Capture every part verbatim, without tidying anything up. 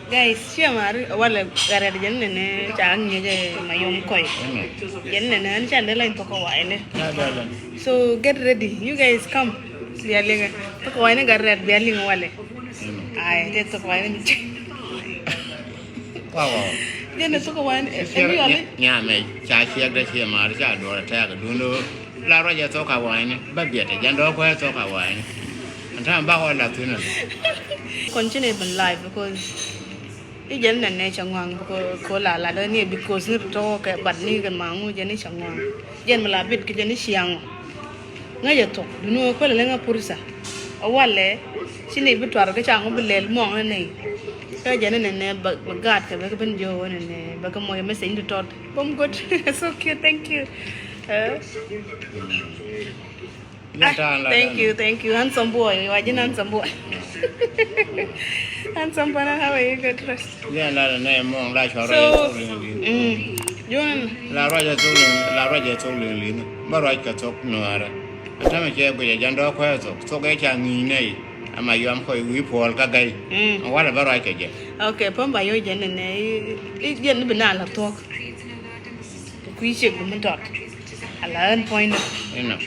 Guys, ciɛ mari walɛ garɛt jɛn nɛnɛ ca ŋiɛcɛ ma yom kɔy. Jɛn nɛnɛ an can dee lany thok kɛ wa̱i̱ni. So get ready, you guys come. Bia liŋɛ thok kɛ wa̱i̱ni garɛt bia liŋɛ walɛ. Ay, te thok kɛ wa̱i̱ni. Wow, wow. Jɛn thok kɛ wa̱i̱ni. Nyamɛ ca ciɛk dee ciɛ mari ca duɔrɛ tɛk dundo. La ruacɛ thok kɛ wa̱i̱ni ba biɛt jɛn dɔɔ kuɛ thok kɛ wa̱i̱ni. An ta̱a̱ bakɔ la thi̱n. Continue even live because i̱ jɛn nɛ nɛ cɛ ŋuaŋ ko la la dee ni because ni tɔkɛ bat ni kɛ maŋu jɛn ni cɛ ŋuaŋ. Jɛn mi la bit kɛ jɛn ni ciaŋ. Ŋäcɛ thok duni wä kuɛlɛ lɛ ŋä pursa. A walɛ ci ni bi tuar kɛ ca ŋu bi lɛl muɔŋ ni nɛy. Kä jɛn ni nɛ nɛ bɛ gaat kɛ bɛ kɛ ben jɔwä ni nɛ bɛ kɛ mɔc message ni tɔt. Bom good. So cute, thank you. Thank you, thank you. Handsome boy. Wa ji̱n handsome boy. Handsome pana, how are you? Good, rest. Yɛn la nɛ mɔŋ la cɔrɔ. So, mm, John. La ruacɛ thok liŋ, la ruacɛ thok liŋ liŋ. Ba ruac kɛ thok nuɔrɛ. An ta̱a̱ mɛ cɛ guicɛ jɛn dɔɔ kuɛ thok. Thok ɛ ca ŋi̱i̱c nɛy. Ama yuam kɔc wi̱i̱ puɔl kä gɛy. An walɛ ba ruac kɛ jɛ. Okay, pom ba yɔ jɛn nɛ. I̱ jɛn bi na la thok. Kui̱ ciek mi tɔt. Ala ɣän puɔ̱nydä. Inɔ.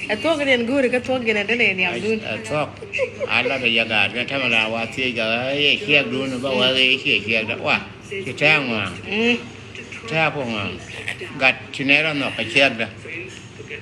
Ɛ thuɔ̱k kɛ diɛn go̱o̱ri kä thuɔ̱k gɛn ɛ dee nɛ nhiamdun. Ɛ thuɔ̱k. A lɔt ɛ yɛ gaat kɛ tämɛ la wa thiec kɛ ɣä yɛ ciɛkdun bä wä ɣä yɛ ciɛ ciɛkdä wa. Ci tɛ̈ɛ̈ ŋɔaŋ. Tɛ̈ɛ̈ ku ŋɔaŋ. Gat ci nɛ rɔ nhɔk kɛ ciɛkdä.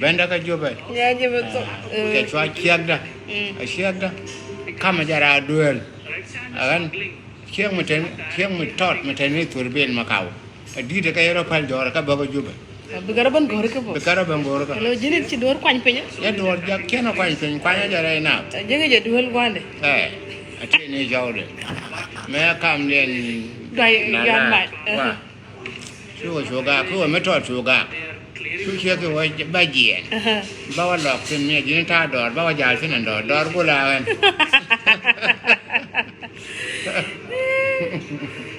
Bendä kä jupɛ. Ya jupɛ thuɔ̱k. Kɛ cua ciɛkdä. Ɛ ciɛkdä. Kamɛ jɛ raar duel. Ɛ ɣän. Ciek mi tɛn, ciek mi tɔt mi tɛn ni thur bil ma kaw. A di̱t kä yɛrɛ päl jɔɔr kä bäkä jupɛ. Bi kärä bän go̱r kä bä. Bi kärä bän go̱r kä. Lo ji̱n ci duɔ̱r kuany piny. Yɛ duɔ̱r jak kiɛn a kuany piny, kuany a jɛ rɛy na. Ji̱n jɛ duɔ̱l gua̱ndɛ. Ɛ, a ti ni jɔwdɛ. Mɛ kam diɛn. Duay yan mac. Wa. Cu wä cu gak, cu wä mi tɔt cu gak. Cu ciek ki wä ba jiɛn. Ba wä lɔk tin miɛ ji̱n ta̱a̱ dɔɔr, ba wä jal tin ɛn dɔɔr, dɔɔr gula ɣän.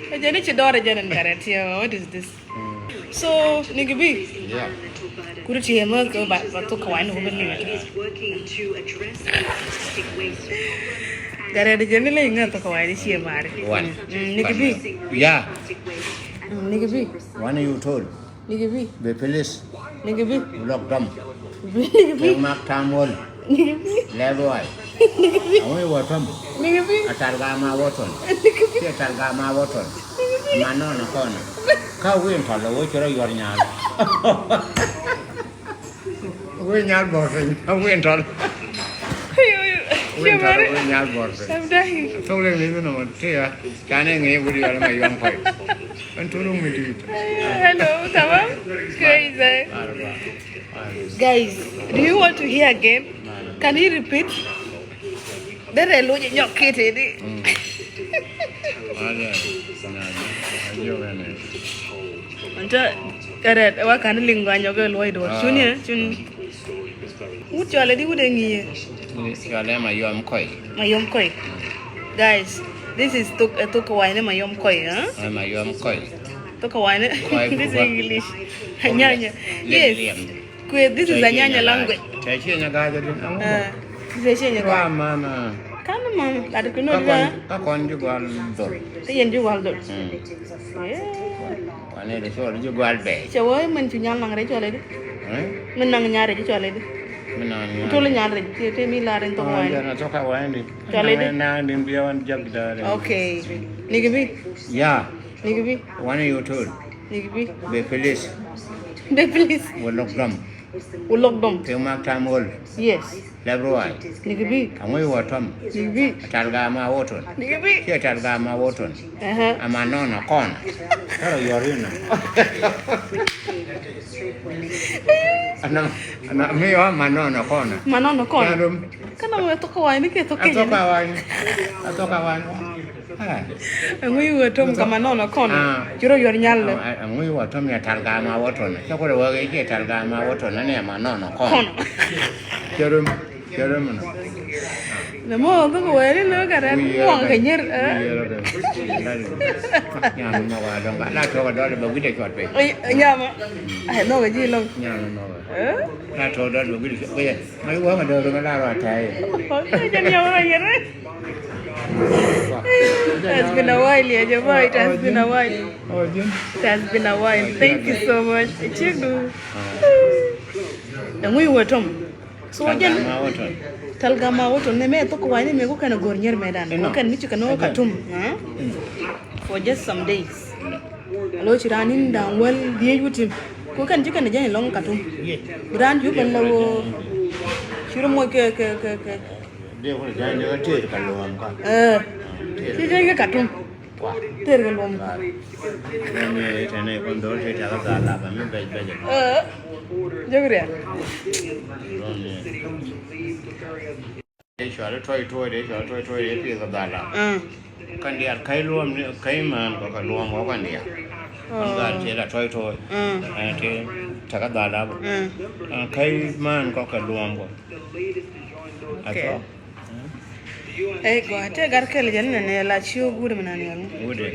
Ɛ jɛn i̱ ci dɔɔr ɛ jɛn ɛn kärɛ tiɛ, what is this? So, Niki bi? Yeah. Kuri tiɛ mɛ kɛ ba, ba thok kɛ wa̱i̱ni wä bä liŋ. Kärɛ di jɛn ilɛ iŋä thok kɛ wa̱i̱ni ciɛ mari. One. Mm, Niki bi? Yeah. Mm, Niki bi? One you told. Niki bi? Be please. Niki bi? Lock them. Niki bi? Mak tam wol. Niki bi? Lɛb wai. Niki bi? Awi wä tom. Niki bi? A tal ga ma wä ton. Niki bi? Cie tal ga ma wä ton. Niki bi? Ma nɔn a kɔn. Ka win tɔl wä cɛ rɔ yuɔr nyal. Win nyal bɔr piny. Win tɔl. Win tɔl win nyal bɔr piny. I'm dying. Thok leng ni mi nɔmɔ tia. Kane ŋi̱i̱c wut yɔl ma yuaŋ kɔc. Ɛn turuk mi di̱i̱t. Hello, tamam? Crazy. Guys, do you want to hear again? Can you repeat? Derɛ loc nyɔk kiti di. Anta kɛrɛt wa kan liŋ gɔany ɔkɛ luɔy duɔr. Cuni, cuni. Wut cɔalɛ di wut ɛ ŋi̱i̱. Cɔalɛ ma yɔm kɔy. Ma yɔm kɔy. Guys, this is thok, ɛ thok kɛ wa̱i̱ni ma yɔm kɔy, ha? Ma yɔm kɔy. Thok kɛ wa̱i̱ni. This is English. Nyanya. Yes. Kueth, this is a nyanya language. Tɛ ciɛ nyɛ ga̱a̱c adi. Tɛ ciɛ nyɛ ga̱a̱c. Wa mama. Kan mama, lat kɛ nöt. Ka kɔn ji̱ gual dhol. Ti yɛn ji̱ gual dhol. Wanɛ de cɔl ji̱ gual bɛɛc. Cɛ wä min cu nyal naŋ rɛc cɔl adi. Min naŋ nyal rɛc cɔl adi. Min naŋ nyal. Tol nyal rɛc ti ti mi la rin thok wa̱i̱ni. Jɛn a thok a wa̱i̱ni. Cɔl adi. Naŋ din bia wan jak da̱a̱. Okay. Niki bi? Ya. Niki bi? Wanɛ you told. Niki bi? Be please. Be please. Wä lok dɔm. Wä lok dɔm. Pek mak tam wol. Yes. Lɛp ruac. Niki bi? Aŋuc wä tɔm. Niki bi? Atal gama wä tɔn. Niki bi? Ci atal gama wä tɔn. Ama nɔn a kɔn. Kärɛ yɔr inɔ. Ana, ana mi wa ma nɔn a kɔn. Ma nɔn a kɔn. Kärɛ. Kana wä thok a wa̱i̱ni kɛ thok kɛ. A thok a wa̱i̱ni. A thok a wa̱i̱ni. Aŋuc wä tɔm kama nɔnɔ kɔn. Ci rɔ yuɔr nyal lɛ. Aŋuc wä tɔm ya tal gama wä tɔn. Cɛ kɔ rɛ wä gɛ cɛ tal gama wä tɔn ni ma nɔnɔ kɔn. Cɛ rum, cɛ rum nɔ. Nɛ mɔ bä kɛ wɛri nɔ kɛ rɛ mɔ kɛ nyer. Nyam nɔ wa dɔn ba la tɔk dɔl bɛ wide cuɔt bɛ. Nyam. Ɛ nɔ kɛ ji lɔŋ. Nyam nɔ wa. La tɔk dɔl bɛ wide cuɔt bɛ. Ma yi wä ma dɔl ma la rɔ ta yi. Jɛ nyam rɔ yɛrɛ. It has been a while, ya jama. It has been a while. It has been a while. Thank you so much. Check du. Ɛŋu iwä tom. So jɛn. Talgama wä tom. Ni mɛ thok wani mɛ ku kɛn a gor nyɛr mɛ dan. Ku kɛn mi ci kɛn wä Katum. For just some days. Alo ci ran in dan wal diej wutim. Ku kɛn ci kɛn jɛn lɔŋ Katum. Bi ran ju kɛn la wä. Ci ru mɔ kɛ kɛ kɛ kɛ. Dee wä jɛn jɛ tëër ka luɔm ka. Eh. Ci jɛn kɛ Katum. Tëër kɛ luɔm. Luɔm ni tɛn ni kun dol ti tɛk dhal la ba mi bɛc bɛc. Eh. Jek rial. Luɔm ni. Dee cual tɔy tɔy, dee cual tɔy tɔy, dee pieth kɛ dhal la. Mm. Kan diaal ka̱c luɔm ni ka̱c man kɔ kɛ luɔm kɔ kan diaal. Kan dhal ti la tɔy tɔy. Mm. Ɛn ti tɛk dhal la bä. Mm. Ɛn ka̱c man kɔ kɛ luɔm kɔ. Okay. Atɔ. Ey gɔaa, tëë gar kɛl jɛn nɛ nɛ la ci wä guut mi nan yɔl. Guut dɛ.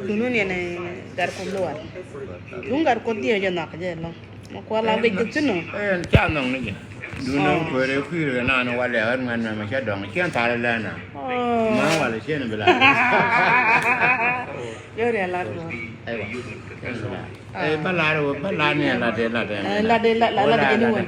Dunu ni nɛ gar kɔ luɔl. Dun gar kɔ diɛ jɛ nhɔk jɛ lɔŋ. Ma kual a guic kɛ thin ɔ. Ɛn ca nhɔk ni jɛ. Dun ni kuɛrɛ kui̱r kɛ nan walɛ ɣän ŋuɛn mɛ mɛ cɛ dɔŋ ciɛn thal lɛ na. Ma walɛ ciɛn bi la. Jɔri a lat gɔaa. Aywa. Ɛ bä lar wä bä lar ni ɛ lat ɛ lat ɛ. Ɛ lat ɛ lat lat jɛ ni wä.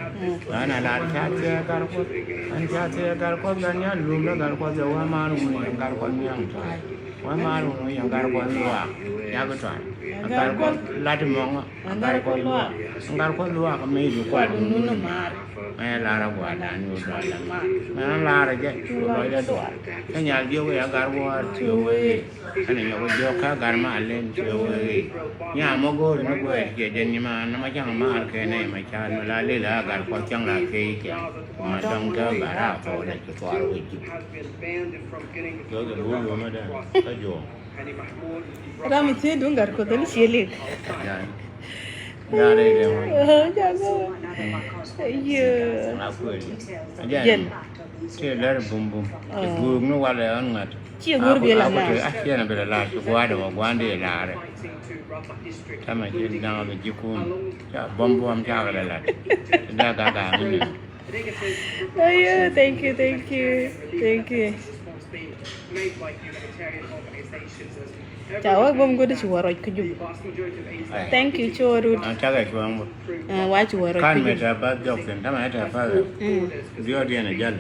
An a lar ca thiɛ gar kuɔth. An ca thiɛ gar kuɔth gan ya lum la gar kuɔth ya wä man wun yɛn gar kuɔth ni an tɔy. Wä man wun yɛn gar kuɔth ni wä. Ya bi tɔy. A gar kuɔth lat mɔŋ a gar kuɔth ni wä. A gar kuɔth ni wä ka mɛ ju kuɔth ni wä. Mɛ lar a guadan ni wä dual. Mɛ an lar a jɛ wä dual. Kä nyal jiök ya gar kuɔth ti wä. Ɛn nyɔk jiɔk kä gar ma len ci wee. Nya mɔ go̱o̱r ni guɛɛr ciɛ jɛn nyimaan ni ma caŋ maar kɛ nɛy ma ca̱a̱t ma la lel a gar kɔ cäŋ la kɛ i̱ cɛ. Ma dɔŋ kä bara kɔ la ci tuar wee ji̱. Jɔk jɛ luul wee ma dɛn kä juɔ̱ɔ̱ŋ. Ram mi thiee duŋ gar kɔ dhɔl ciɛ lek. Nya. Nya rɛy dee mɔ. Jago. Ayo. Ŋa kuël. Jɛn. Jɛn. Tëë lär bum bum. Ti guuk ni walɛ ɣän ŋa̱t. Ciɛ guur bi la nar. A ciɛn bi la lar ci gua̱a̱dɛ wä gua̱a̱n di larɛ. Tamɛ ci daŋ bi ji̱ kun. Ca bum bum ca kɛ la lat. Ti da ga ga mi ni. Ayo, thank you, thank you, thank you. Ca wä bum gudi ci wä rɔc kä jup. Thank you, ci wä rut. An cakɛ cuɔ̱ŋ bä. Wa ci wä rɔc kä jup. Kan mi tɛ path jɔk thin tamɛ tɛ path. Diɔt yɛn a jäl.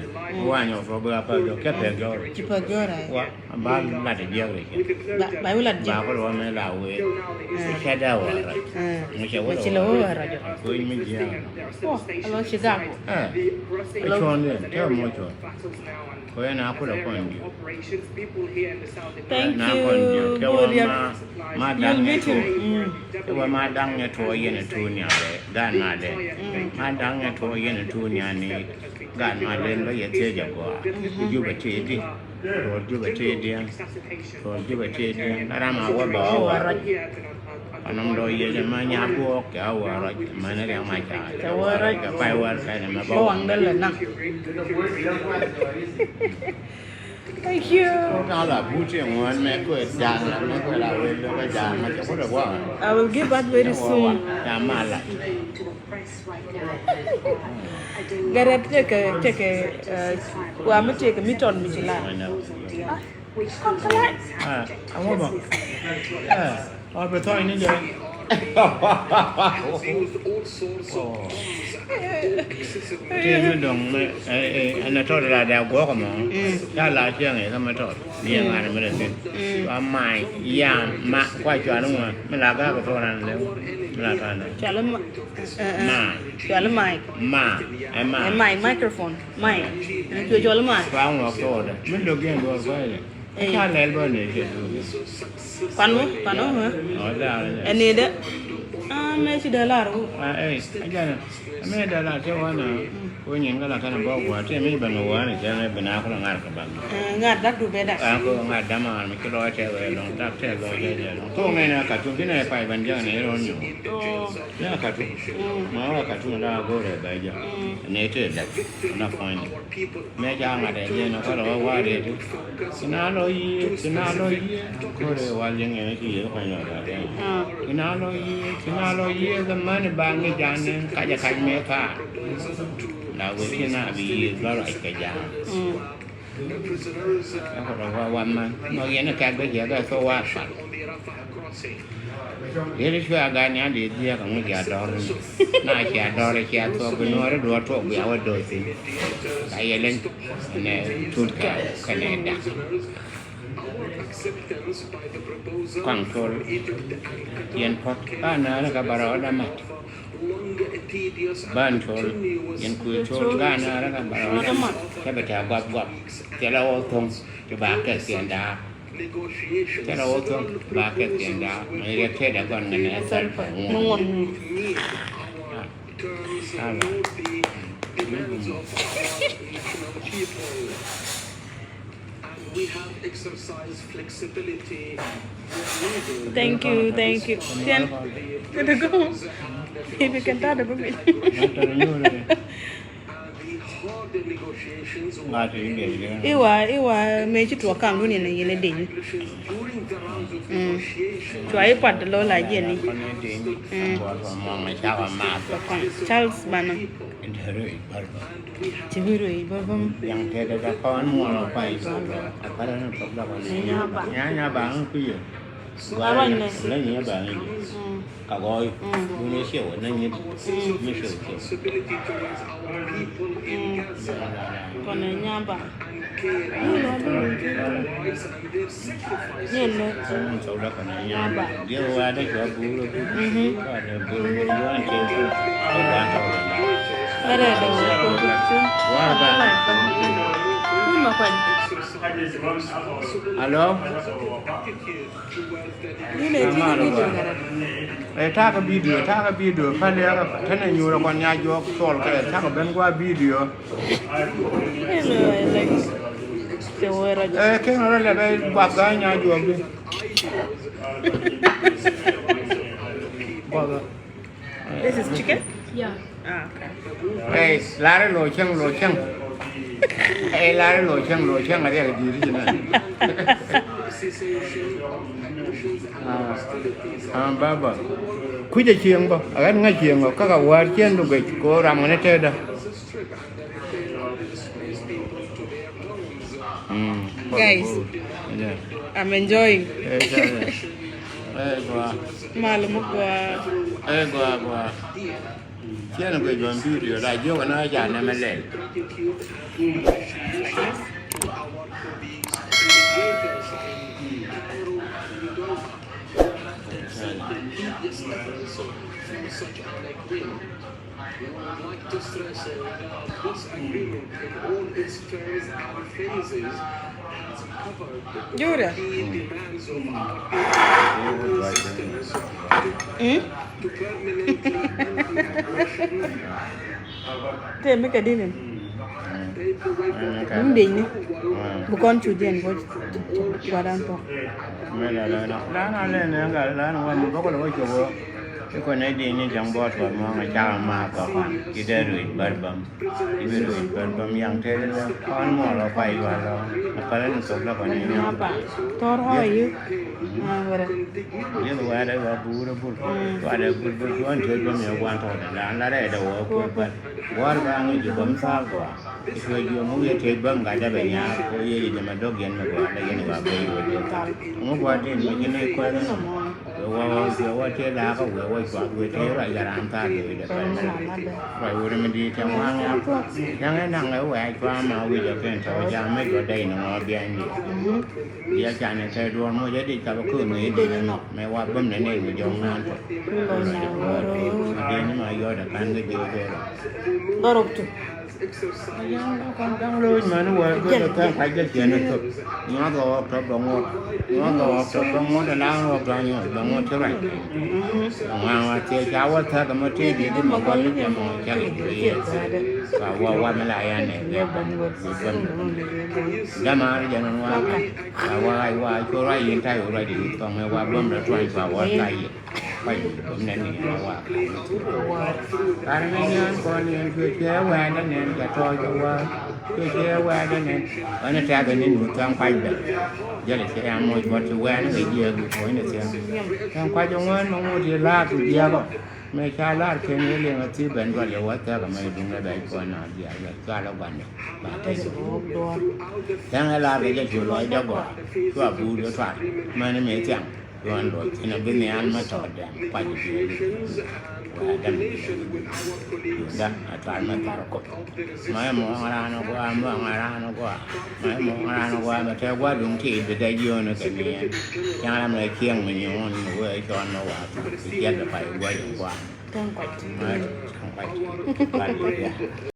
Wa nyɔk tuɔ bi a path jɔk cɛ pɛk jɔk rɔc. Ci pɛk jɔk rɔc. Wa ba lat a jiɛk rɔc. Ba ba lat jiɛk. Ba kul wa mɛ la wee. Cɛ da wa rɔc. Ŋu cɛ wä la wee rɔc. Kuny mi jiɛk. Alo ci gak. Ɛ cuɔ̱n yɛn tɛ mɔ cuɔ̱n. Kɔ yɛn a kulɛ kɔn diɛ. Thank you. Kɛ wä ma ma daŋ nyɛ tuɔ. Kɛ wä ma daŋ nyɛ tuɔ yɛn a tuun ya rɛ dan ma dɛ. Ma daŋ nyɛ tuɔ yɛn a tuun ya ni gan ma dɛ bä yɛ thiɛ jɛ gɔa. Jubɛ ti di. Rɔ jubɛ ti di. Rɔ jubɛ ti di. Ram a wä bä wä wä rɔ. Anɔm dɔ yɛ jɛ ma nya buɔk kɛ a wä rɔ. Ma ni rɛ ma ca. Kɛ wä rɔ kɛ pay wä kɛ ni ma bä wä. Thank you. Tɔ̱ la but ti ŋuan mɛ kuɛ ja̱a̱ŋ la mɛ kuɛ la wee lö kä ja̱a̱ŋ ma cɛ kulɛ gua̱a̱ŋ. I will give back very soon. Ja̱a̱ŋ ma la. Gɛrɛ tekɛ tekɛ wa mi tekɛ mi tɔn mi ci la. Kɔn kä la. Ɛ, a wä bä. Ɛ. Ɔ bi thɔɔny ni jɛ. Ti mi dɔŋ ɛn ɛ tɔt la dɛ guɔk mɔ. Ya la cieŋ ɛ kä mi tɔt ni ɛ ŋa̱n mi dɛ thin. Cua mac ya ma kua cua ni ŋuan mi la gak kɛ thɔɔn an lɛ mi la tɔt an lɛ. Cua lɛ ma. Ma. Cua lɛ mac. Ma ɛ ma. Ɛ mac microphone mac. Ɛn cua cua lɛ mac. Cua ŋuɔk thɔɔdɛ mi dɔ̱k yɛn duɔr kuay lɛ. Ɛ ca lɛl bä ni cɛ duɔr. Kuan wä, kuan wä, hä? Ɔ, da̱a̱n ni. Ɛ ni dɛ. A mɛ ci dee lar wä. A ɛ a jɛn a mɛ dee lar cɛ wä na. Ko nyin kä la kɛn bä wä tɛ mi bɛn wä ni cɛ mɛ bɛn a kulɛ ŋar kä bäŋ. Ɛ ŋar dak du bɛ dak. A ko ŋar dama mi ci lɔ tɛ wɛ lɔŋ dak tɛ lɔ jɛ jɛ lɔŋ. Ko ŋɛ na ka tum ti na pay bɛn jɛ ni rɔ nyɔ. Ɔ. Ni a ka tum. Ma wä ka tum da go rɛ bɛ jɛ. Ni tɛ dak. Na point. Mɛ ca ŋa̱t ɛ jɛn ɛ kɔrɛ wä wa̱a̱ rɛt. Ci na lɔ yiëë, ci na lɔ yiëë. Kɔrɛ wal jɛ ŋɛn ci yɛ kɔn yɔ da̱a̱ dɛn. Ci na lɔ yiëë, ci na lɔ yiëë kɛ män ba ŋi̱ ja̱a̱n ni kac ɛ kac mɛ kaar. La wee ci na bi yiëë bä ruac kɛ ja̱a̱n. Ɛ kɔ tɔ wa wa man nɔ yɛn kɛ bɛ jɛ kɛ thok wa fal. Yɛn cuɛ a gan ya di diɛ kɛ ŋu jɛ a dɔr ni na cia dɔr cia thok bi nuɔri duɔ tuɔk bia wä dothi. Ka yɛ leny nɛ tut kɛ kɛ nɛ dak. Kɔaŋ tol yɛn pɔt ka naarä ka bara wä damat. Ban tol yɛn kui̱ tol ka naarä ka bara wä damat. Kä bɛ tɛ guap guap thilɛ wä thoŋ ti ba kɛ thiɛn daap. Thilɛ wä thoŋ ti ba kɛ thiɛn daap. Mɛ yɛ tɛ dɛ gɔn ŋɛ nɛ thɛl pɛ ŋuɔn. Thank you, thank you. Tiɛn. Kɛ dɛ gɔm. Ibi kɛn ta̱a̱ dɛ gɔm. Iwa, iwa mëë ci tuɔɔk kam duni ni yɛn ɛ deny. Cua i̱ puat lo̱ la jiɛn ni. Charles Bana. Ci bi ruëë bä bä. Yaŋ tɛtɛ da kɔn muɔl ɔ pay. A pälä ni kɔk da kɔn. Nya nya ba ŋä kui̱ yɛ. Gua ruac nɛ. Nɛ nyi ba ŋä yɛ. Ka gɔɔy. Dun yɛ ciɛ wä nɛ nyi. Mi ciɛ wä ciɛ. Kɔn ɛ nya ba. Yɛn nɛ. Nya ba. Diɛ wa dɛ cua buur. Ka dɛ buur buur yuan kɛ. Ka gua tɔ. Mɛrɛ dɛ wa ko. Wa ba. Kun ma kwan. Hello. Ɛ takɛ bidio, takɛ bidio paliakɛ tɛnɛ nyuurɛ kɔn nya juɔk cɔl kɛ takɛ ben gua bidio. Ɛ keŋ rɔ lɛ bɛ guak gaa nya juɔk di. Guak gaa. This is chicken? Yeah. Ah, okay. Ey, lari lo cieŋ, lo cieŋ. Ey, lari lo cieŋ, lo cieŋ a riɛk di̱i̱t ci nɛ. Ah, baba. Kucä cieŋ bä, a ɣän ŋäc cieŋ bä, kä ka wäär cieŋ du guic ko ram ŋäni tetdä. Mm. Guys, yeah. I'm enjoying. Eh, gua. Mal mu gua. Eh, gua, gua. Cien gua jɔn video la jiök na ja nɛ mɛ lɛl. We would like to stress, uh, that this agreement in all its terms and phases has covered the key demands of our people and systems to, to permanently end the oppression. Te mi kɛ dini. Ni dec ni. Bi kɔn cu jiɛn bɔ guadan tɔ. Mɛ la la la la la la la wa mi bɔkɔ la wa cɛ wɔ. Ikɔ nɛ di ni jaŋ bɔt kɔ mɔ ŋa ca ma kɔ kɔ. Ci dee ruic bär bäm. Ibi ruic bär bäm yaŋ te lɛ kɔn mɔ lɔ pa iwa lɔ. Mɛ pälä ni thok lɔ kɔ ni nyɔ. Thor, how are you? Ah, wɛrɛ. Dieth wɛɛdɛ wa buurä bur. Wɛɛdɛ bur bur duɔn te bäm yɛ guan tɔk dɛ la la rɛɛdɛ wä kuɛ bär. Gua̱r ba ŋi̱c i̱ bäm thaak gɔaa. I̱ tuɔc jiɔk ŋuk yɛ tëëc bäm gat dapɛ nyaar kɛ ɣöö yɛ yɛ jɛ mɛ dɔ̱k yɛn mɛ gɔaa la yɛn i̱ ba bey wä diɛ thal. Ŋuk gua̱r tin mɛ ji̱n i̱ kuɛth ɛn. Wee wä wä wä tiee la̱a̱kä wee wä cuath wee tëë ruac gat raan thaak yɛ wi̱cdɛ pɛl mɛ. Ruac wä ri mi di̱i̱t cäŋ wa̱a̱ŋ ya. Cäŋ ɛ naŋ ɛ wɛ̈ɛ̈c cua̱a̱ ma wi̱c ɛ kɛn tɔ̱ jam mi juɔ̱t dɛy ni ŋɔ̱ɔ̱ biɛnydiɛn. Diɛl canɛ tɛy duɔ̱ɔ̱r moc ɛ dic kap ɛ kööm ni i̱ dic ɛnɔ mɛ wa bäm nɛ nɛy mi jɔ̱ɔ̱ŋ naan tɔ. Diɛn ni ma yɔɔdɛ ka̱n kä jiök bɛɛrɔ. Gɔrɔk tu. Kɔn gaŋ lo̱o̱c mani wä go̱o̱dɛ ka̱n kac jɛ ciɛn ni thop. Nyuath ɣɔɔk tɔ bä ŋuɔ̱t. Nyuath ɣɔɔk tɔ bä ŋuɔ̱t ɛn da̱a̱n ɣɔɔk tɔ nyuɔ̱t bä ŋuɔ̱t ci ruac. Ŋuaŋ wa thiec ca wä thäk ɛmɔ tëë di̱t di mɔ gɔl ni jɛ mɔ cak i̱ jiök yɛ. Ka wä wa mi la yan nɛ bɛ bä ŋuɔ̱t bä bä. Dama ri jɛ nɔn wa. Ka wa wa cu ruac yin ta̱y wä ruac di thɔŋ ɛ wa bäm rɛ tuany pa wa ta̱y yɛ. Kuany bäm nɛn ni wa. Kar ni nyan kɔn ni ɛn cuɛ cɛ wɛɛdɛ nɛn ca tɔɔc ɛ wa. Cuɛ cɛ wɛɛdɛ nɛn. Ɣän ɛ tɛ̈th ni nu thɔŋ kuac bɛ. Jälɛ cɛ ya moc bɔt ci wɛɛdɛ kɛ jiɛɛk bi puɔ̱ny ni thiaŋ. Thɔŋ kuac ɛ ŋuään mɛ ŋut ci laak ku jiɛɛk ɔ. Mëë ca lar kɛn yɛ liŋ a thii ben dual yɛ wä thɛk amɛ duŋdɛ bɛ cuɔ na diaal bɛ cual a guandɛ. Ba tɛc. Tɛŋ ɛ lar kɛ jɛ cu lɔc jɛ gɔaa. Cua buur yɛ tuar. Mɛn mëë thiaŋ. Cuɔn luɔc thin a bi nhial mɛ tɔɔt dɛm kuac jiɛɛli. Wɛ dɛm. Yunda a tuar mɛ thar kop. Mɛ mɔŋ raan a gɔaa, mɔŋ raan a gɔaa. Mɛ mɔŋ raan a gɔaa mɛ tɛ gua̱ duŋ ti bi dɛ jiɔn kɛ niɛn. Cäŋ ram lɛ cieŋ mi nyuɔn mi wee cɔn mɛ wath. Bi jiɛth pay gua̱ duŋ gua̱a̱n. Thank you. Mɛ thank you.